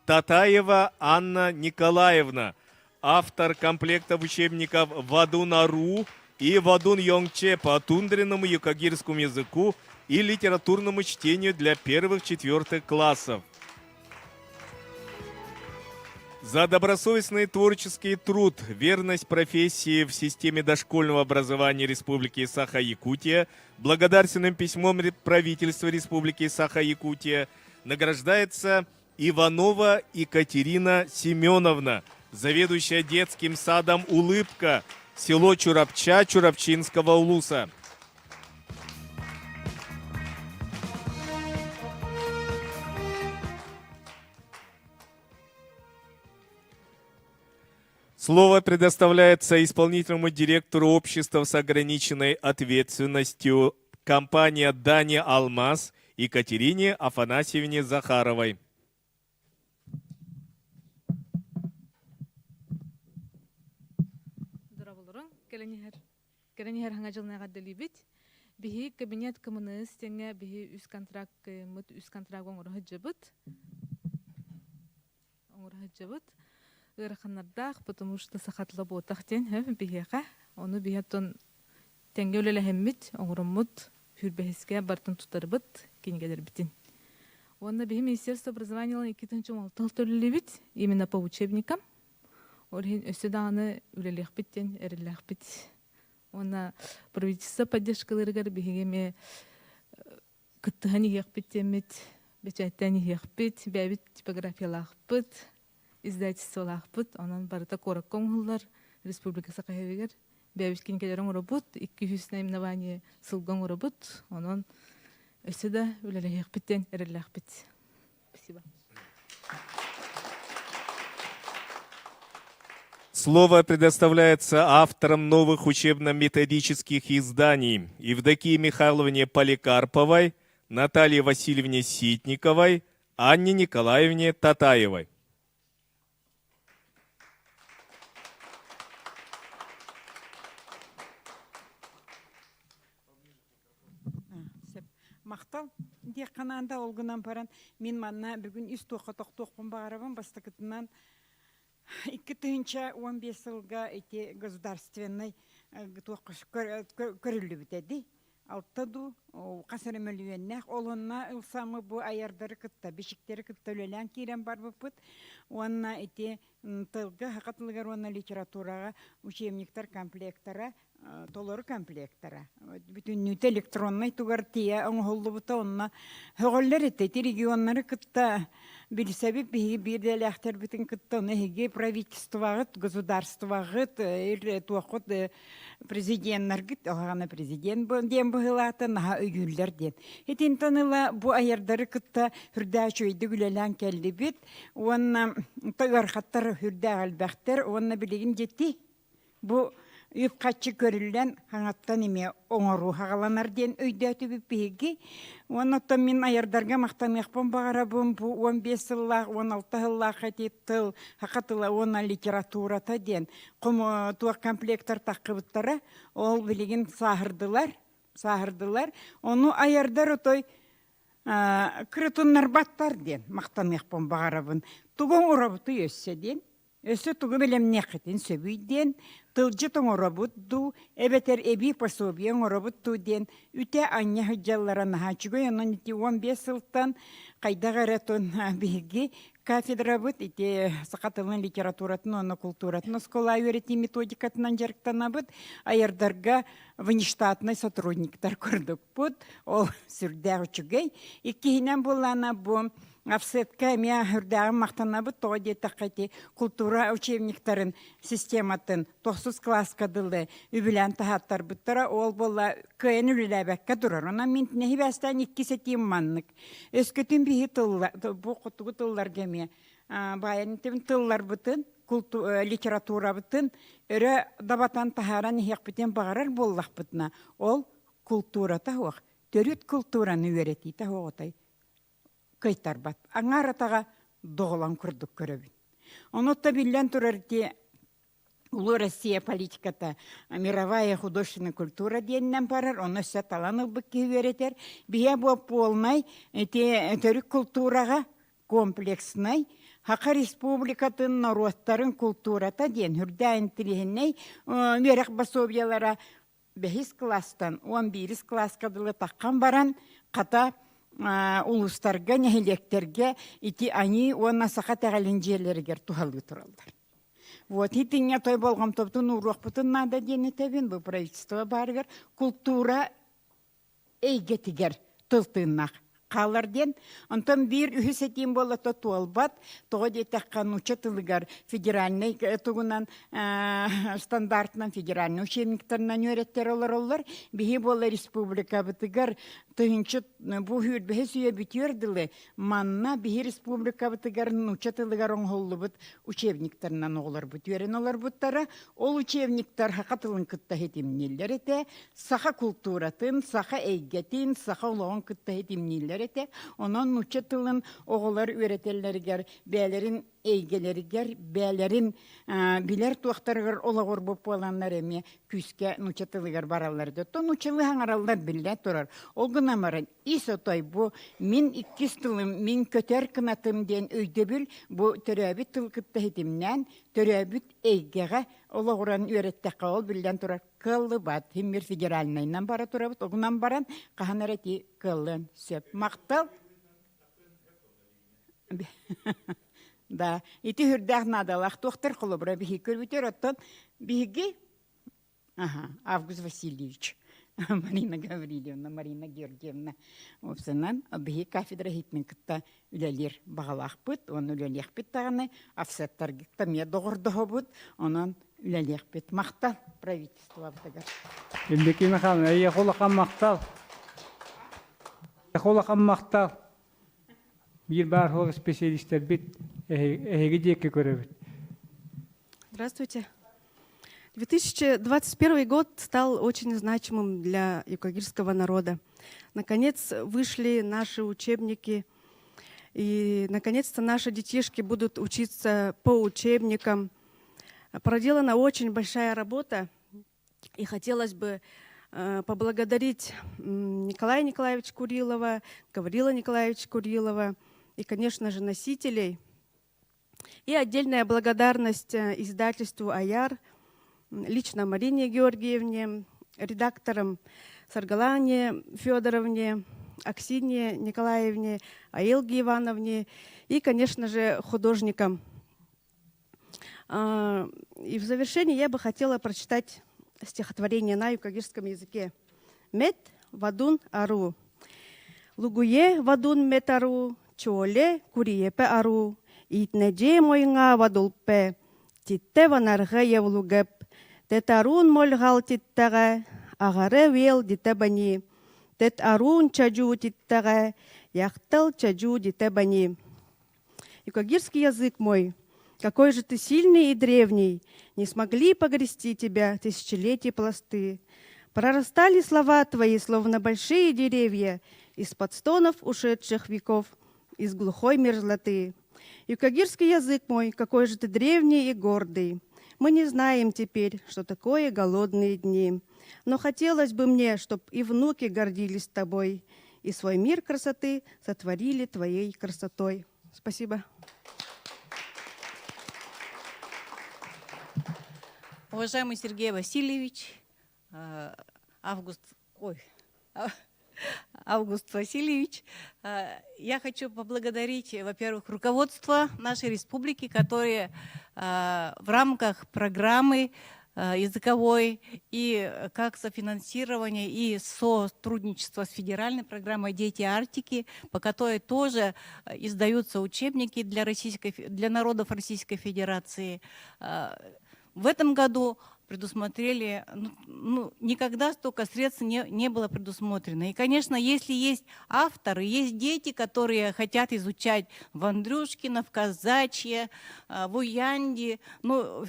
Татаева Анна Николаевна, автор комплектов учебников «Вадун-Ару» и «Вадун Йонгче» по тундренному юкагирскому языку и литературному чтению для первых-четвертых классов. За добросовестный творческий труд, верность профессии в системе дошкольного образования Республики Саха-Якутия, благодарственным письмом правительства Республики Саха-Якутия Награждается Иванова Екатерина Семеновна, заведующая детским садом «Улыбка», село Чурапча Чурапчинского улуса. Слово предоставляется исполнительному директору общества с ограниченной ответственностью компания «Дани Алмаз» Екатерине Афанасьевне Захаровой. Дорооболоруҥ, кэлэн иһэр кэлэн иһэр хаҥа дьылын эҕэрдэлиибит. Биһи кабинет КМНС тэҥҥэ биһи үс контракт кыайыммыт, үс контракт оҥоро сылдьабыт. Оҥоро сылдьабыт. Ыараханнардаах, потому что саха тыла буотах диэн биһиэхэ. Ону биһи оттон тэҥҥэ үлэлэһэммит, оҥороммут, сүүрбэһискэ барытын тутарбыт кинигэлэрбитин. Уонна биһи Министерство образования 2016 төлүүлүүбүт именно по учебникам. Ол иһин өссө даҕаны үлэлиэхпит диэн эрэллээхпит. Уонна правительство поддержкаларыгар биһиги эмиэ кыттыһан иһиэхпит диэммит, бэчээттээн иһиэхпит, бэйэбит типографиялаахпыт, издательстволаахпыт, онон барыта куоракка оҥоһуллар республика Сахаһевигэр бэйэбит кинигэлэри оҥоробут, 200 наименование сылга оҥоробут, онон өссө да үлэлэһиэхпит диэн эрэллээхпит. Спасибо. Слово предоставляется авторам новых учебно-методических изданий Евдокии Михайловне Поликарповой, Наталье Васильевне Ситниковой, Анне Николаевне Татаевой. Махтал диэх ханаанда ол гынан баран мин манна бүгүн үс туохха тохтуохпун баҕарабын бастакытынан 2015 сылга ити государственнай туох көрүллүбүтэ дии алта дуу хас эрэ мөлүйүөннээх ол онно ылсаммыт бу айардары кытта бичиктэри кытта үлэлээн киирэн барбыппыт уонна ити тылга саха тылыгар уонна литератураҕа учебниктар комплектара толору комплектара бүтүннүүтэ электроннай тугар тиийэ оҥоһуллубута онно һөҕөллөр этэ ити регионнары кытта билсэбит биһиги биир идэлээхтэрбитин кытта ону эһиги правительствоҕыт государствоҕыт туоххут президеннаргыт оһаҕана президент диэн быһыылаата наһаа өйүүллэр диэн итинтэн ыла бу айардары кытта үрдээх үчүгэйдик үлэлээн кэллибит уонна ыарахаттар үрдээх элбэхтэр уонна билигин дьити Бу үп-харчы көрүллэн хаҥаттан эмиэ оҥоруу хаҕаланар диэн өйдөөтүбүт биһиги. Уонна оттон мин айардарга махтаныахпын баҕарабын. Бу 15 сыллаах, 16 сыллаах эти тыл, саха тыла уонна литературата диэн туох комплектар таххыбыттара. Ол билигин сааһырдылар, сааһырдылар. Ону айардар отой кырытыннарбаттар диэн махтаныахпын баҕарабын. Тугу оҥоробутуй өссө диэн Өссө тугу бэлэмниэххитин сөбүй диэн, тылдьыт оҥоробут дуу, эбэтэр эбии пособие оҥоробут дуу диэн үтэ анньа сылдьаллара наһаа үчүгэй. Онон ити 15 сылтан хайдах эрэ тон биһиги кафедрабыт ити саха тылын литературатын уонна култууратын оскуола үөрэтии методикатынан дьарыктанабыт. Айардарга внештатный сотрудниктар курдукпут. Ол сүрдээх үчүгэй. Иккиһинэн буоллаана бу Офсетка эмиэ үрдээҕин махтанабыт, тоҕо диэтэххэ ити култуура учебниктарын систематын тохсус кылааска дылы үбүлээн таһааттарбыттара, ол буолла кыайан үлэлээбэккэ турар. Онон мин нэһибээстээн иккис этиим маннык. Өскөтүн биһи тылла, бу хотугу тылларга эмиэ баайан тылларбытын, литературабытын өрө дабатан таһааран иһиэхпитин баҕарар буоллахпытына, ол култуурата суох, төрүт култуураны үөрэтиитэ суоҕутай кыайтарбат. Аҥаар атаҕа доҕолоҥ курдук көрөбүн. Онуота биллэн турар ити Улуу Россия политиката мировая художественная культура диэнинэн барар, ону өссө талан ылбыт киһи үөрэтэр. Биһиэ бу полнай ити төрүт култуураҕа комплекснай Саха Республикатын норуоттарын култуурата диэн үрдээх интириэһинэй үөрэх пособиелара бэһис кылаастан 11 кылааска дылы таххан баран, хата улуустарга, нэһилиэктэргэ ити аньыы уонна саха итэҕэлин дьиэлэригэр туһалыы тураллар. Вот итинҥэ той болҕомтобутун ууруохпутун наада диэн этэбин бу правительство баарыгар култуура эйгэтигэр тыл тыыннаах. хаалар диэн. Онтон биир үһүс этиим буолла туолбат. Тоҕо диэтэххэ, нуучча тылыгар федеральнай тугунан стандартынан федеральнай учебниктарынан үөрэттэр олороллор. Биһи буолла республикабытыгар тыһыынча бу сүүрбэһис үйэ бүтүөр дылы манна биһи республикабытыгар нуучча тылыгар оҥоһуллубут учебниктарынан оҕолорбут үөрэн олорбуттара. Ол учебниктар саха тылын кытта ситимнииллэр этэ, саха култууратын, саха эйгэтин, саха олоҕун кытта ситимнииллэр этэ. Онон нуучча тылын оҕолор үөрэтэллэригэр бэйэлэрин эйгэлэригэр, бэйэлэрин билэр туохтарыгар олоҕурбут буоланнар эмиэ күүскэ нуучча тылыгар бараллар да. То нууччалыы хаҥараллар биллэ турар. Ол гынан баран ис отой бу мин иккис тылым, мин көтөр кынатым диэн өйдөбүл бу төрөөбүт тыл кытта ситимнээн, төрөөбүт эйгэҕэ олоҕуран үөрэттэххэ ол биллэн турар кыаллыбат. Химмир федеральнайынан бара турабыт. Огунан баран хаһан эрэ ити кыаллыан сөп. Махтал. Да, ити үрдээх наадалаах туохтар холобура биһиги көрбүтэр оттон биһиги Ага, Август Васильевич, Марина Гаврильевна, Марина Георгиевна уопсанан биһи кафедра иһитинэн кытта үлэлиир баҕалаахпыт, уонна үлэлиэхпит даҕаны, офсеттарга эмиэ доҕордоһобут, онон үлэлиэхпит. Махтал правительствобытыгар. Евдокия Михайловна, эйиэхэ улахан махтал. Эйиэхэ улахан махтал. Биир баар суох специалистэрбит эһиги диэки көрөбүт. Здравствуйте. 2021 год стал очень значимым для юкагирского народа. Наконец вышли наши учебники, и наконец-то наши детишки будут учиться по учебникам. Проделана очень большая работа, и хотелось бы э, поблагодарить Николая Николаевича Курилова, Гаврила Николаевича Курилова и, конечно же, носителей – и отдельная благодарность э, издательству «Аяр», лично Марине Георгиевне, редакторам Саргалане Федоровне, Аксине Николаевне, Аилге Ивановне и, конечно же, художникам. А, и в завершении я бы хотела прочитать стихотворение на юкагирском языке. Мет вадун ару. Лугуе вадун метару, чоле куриепе ару, итнеже мойнга вадулпе, титте ванарга евлугеп, тетарун мольгал титтеге, агаре вел дитебани, тет арун чажу титтеге, яхтал чажу дитебани. Юкагирский язык мой, какой же ты сильный и древний, не смогли погрести тебя тысячелетия пласты. Прорастали слова твои, словно большие деревья, из-под стонов ушедших веков, из глухой мерзлоты. Юкагирский язык мой, какой же ты древний и гордый. Мы не знаем теперь, что такое голодные дни. Но хотелось бы мне, чтоб и внуки гордились тобой, и свой мир красоты сотворили твоей красотой. Спасибо. Уважаемый Сергей Васильевич, э, Август, ой, Август Васильевич, э, я хочу поблагодарить, во-первых, руководство нашей республики, которое э, в рамках программы языковой и как софинансирование и сотрудничество с федеральной программой «Дети Арктики», по которой тоже издаются учебники для, Российской, для народов Российской Федерации. В этом году предусмотрели, ну, ну, никогда столько средств не, не было предусмотрено. И, конечно, если есть авторы, есть дети, которые хотят изучать в Андрюшкино, в Казачье, а, в Уянде, ну,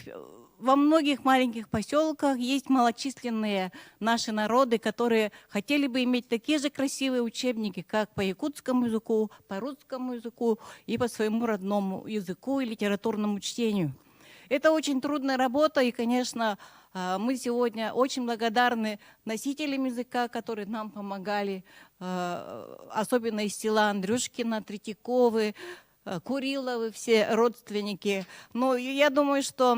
во многих маленьких поселках есть малочисленные наши народы, которые хотели бы иметь такие же красивые учебники, как по якутскому языку, по русскому языку и по своему родному языку и литературному чтению. Это очень трудная работа, и, конечно, а, мы сегодня очень благодарны носителям языка, которые нам помогали, а, особенно из села Андрюшкина, Третьяковы, а, Куриловы, все родственники. Но я думаю, что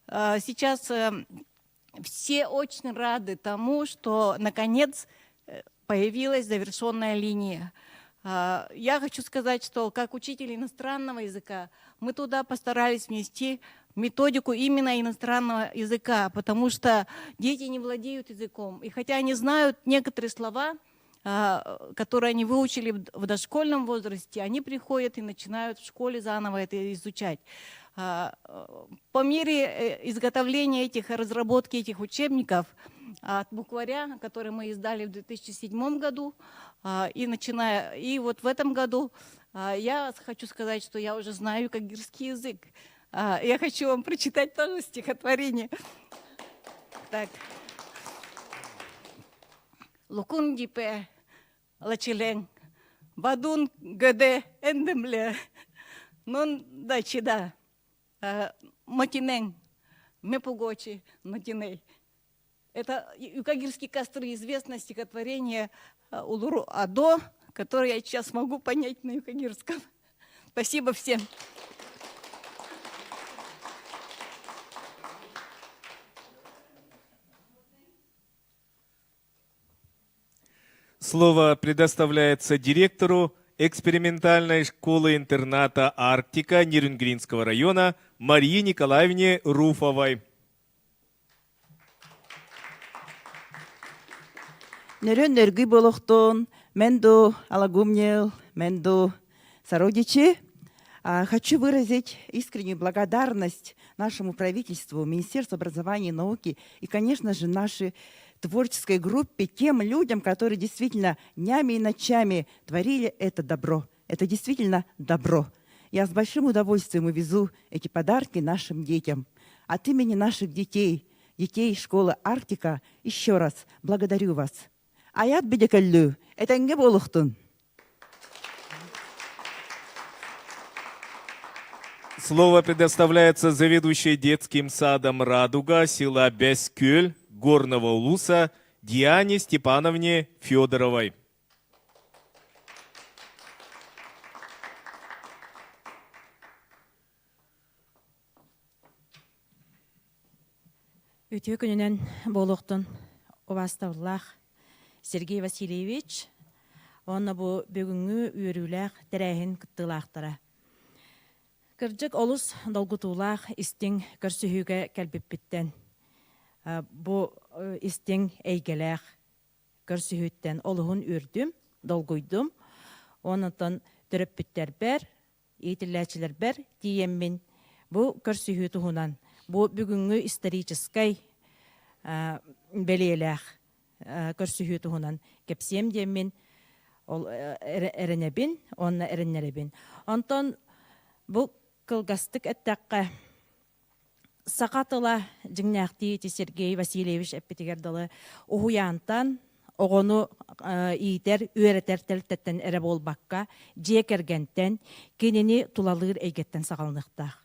сейчас э, все очень рады тому, что наконец э, появилась завершенная линия. Я хочу сказать, что как учитель иностранного языка мы туда постарались внести методику именно иностранного языка, потому что дети не владеют языком. И хотя они знают некоторые слова, которые они выучили в дошкольном возрасте, они приходят и начинают в школе заново это изучать. По мере э, изготовления этих, разработки этих учебников, от букваря, который мы издали в 2007 году, и начиная, и вот в этом году я хочу сказать, что я уже знаю юкагирский язык. Я хочу вам прочитать тоже стихотворение. Так. Лукун дипе лачилен, бадун гөде эндемле, нон дачида, матинен, мепугочи матиней. Это юкагирские костры, известное стихотворение Улуру Адо, которое я сейчас могу понять на юкагирском. Спасибо всем. Слово предоставляется директору экспериментальной школы-интерната «Арктика» Нерюнгринского района Марии Николаевне Руфовой. Нөрөн нөргүй болохтун, менду алагумнел, менду сородичи. Хочу выразить искреннюю благодарность нашему правительству, Министерству образования и науки и, конечно же, нашей творческой группе, тем людям, которые действительно днями и ночами творили это добро. Это действительно добро. Я с большим удовольствием увезу эти подарки нашим детям. От имени наших детей, детей школы «Арктика», еще раз благодарю вас. Аят бидекеллүү, этэҥҥэ буолуохтун. Слово предоставляется заведующей детским садом «Радуга» села Бяскель Горного Улуса Диане Степановне Федоровой. Үтүө күнүнэн буолуохтун убаастабыллаах Сергей Васильевич уонна бу бүгүҥҥү үөрүүлээх тэрээһин кыттыылаахтара. Кырдьык олус долгутуулаах истиҥ көрсүһүүгэ кэлбиппиттэн бу истиҥ эйгэлээх көрсүһүүттэн олуһун үөрдүм, долгуйдум. Онтон төрөппүттэрбэр, иитиллээччилэрбэр тиийэммин бу көрсүһүү туһунан бу бүгүҥҥү историческай бэлиэлээх көрсүһүү туһунан кэпсиэм диэммин ол эрэнэбин уонна эрэннэрэбин. Онтон бу кылгастык эттэххэ Саха тыла дьиҥнээхтии ити Сергей Васильевич эппитигэр дылы уһуйаантан оҕону иитэр, үөрэтэр тэрилтэттэн эрэ буолбакка, дьиэ кэргэнтэн, кинини тулалыыр эйгэттэн саҕаланыахтаах.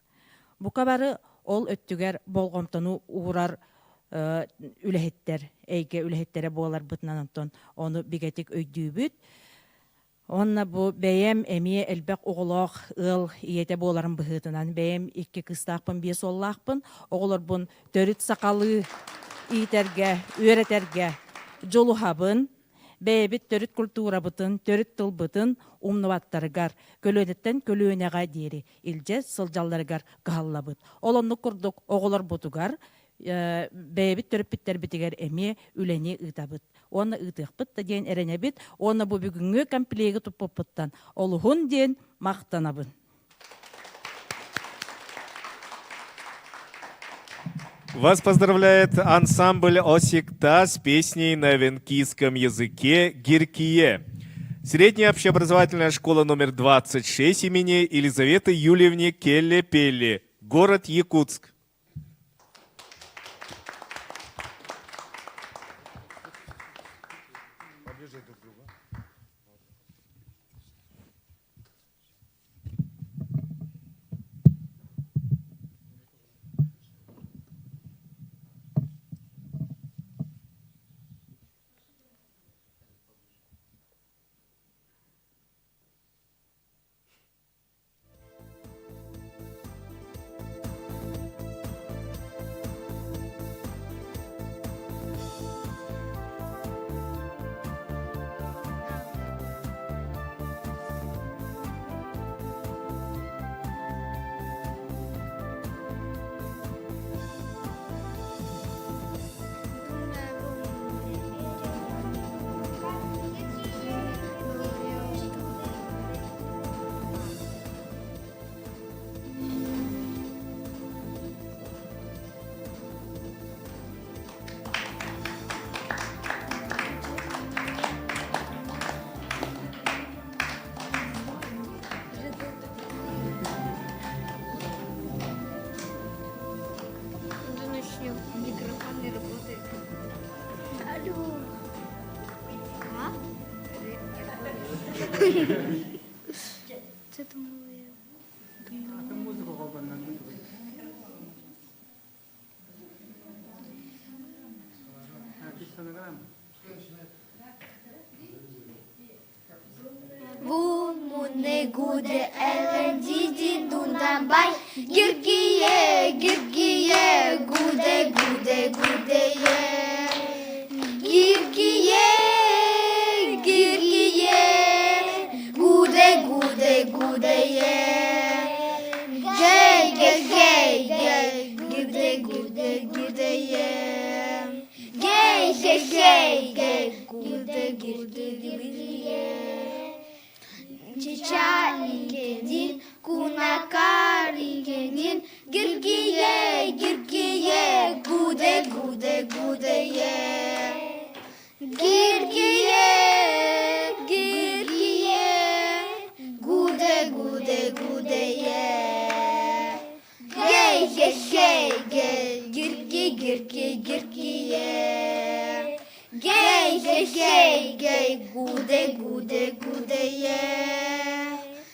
Бука бары ол өттүгэр болҕомтону уурар үлэһиттэр, эйгэ үлэһиттэрэ буоларбытынан онтон ону бигэтик өйдүүбүт. Уонна бу бэйэм эмиэ элбэх оҕолоох ыал ийэтэ буоларым быһыытынан бэйэм икки кыыстаахпын, биэс уоллаахпын. Оҕолорбун төрүт сахалыы иитэргэ, үөрэтэргэ дьулуһабын. Бэйэбит төрүт культурабытын, төрүт тылбытын умнубаттарыгар, көлүөнэттэн көлүөнэҕэ диэри илдьэ сылдьалларыгар кыһаллабыт. Ол оннук курдук оҕолорбутугар бэйэбит төрөппүттэрбитигэр эмиэ үлэни ыытабыт. Уонна ыытыахпыт да диэн эрэнэбит. Уонна бу бүгүҥҥү комплегы туппуппуттан олуһун диэн махтанабын. Вас поздравляет ансамбль «Осикта» с песней на венкийском языке «Гиркие». Средняя общеобразовательная школа номер 26 имени Елизаветы Юльевны Келле-Пелли, город Якутск. Поближе друг к другу. Вумуне гуде элен диди дундан бай Гиргие, гиргие, гуде, гуде, гудее. Гиргие, гиргие, гуде, гуде, гудее. Гей, гей, гей, гей, гуде, гуде, гудее. Гей, гей, гей, гей, гуде, гуде, гудее. Чича икенин, кунакар икенин, гиргие, гиргие, гуде, гуде, гудее. Гиргие, гиргие, гуде, гуде, гудее. Гей, гей, гей, гей, гирги, гирги, гиргие. Гей, гей, гей, гей, гуде, гуде, гудее.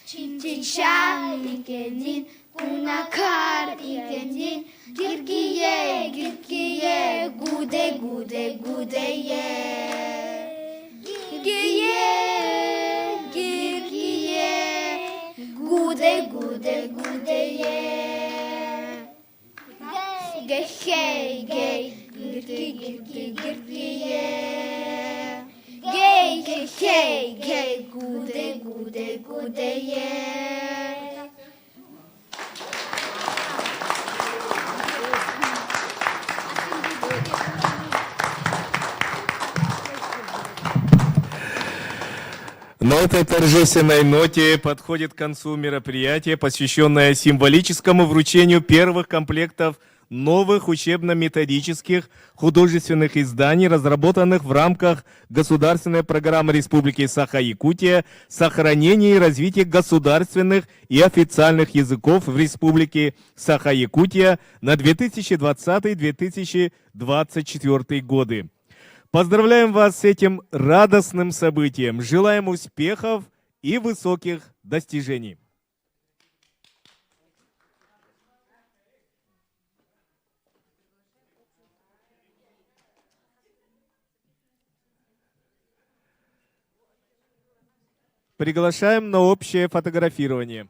Чича икенин, кунакар икенин, гиргие, гиргие, гуде, гуде, гудее. Гиргие, гиргие, гуде, гуде, гудее. Гей, гей, гей, гирги, гирги, гиргие. Гей, гей, гей, гей, гуде, гуде, гудее. На этой торжественной ноте подходит к концу мероприятие, посвященное символическому вручению первых комплектов новых учебно-методических художественных изданий, разработанных в рамках государственной программы Республики Саха-Якутия «Сохранение и развитие государственных и официальных языков в Республике Саха-Якутия на 2020-2024 годы». Поздравляем вас с этим радостным событием. Желаем успехов и высоких достижений. Приглашаем на общее фотографирование.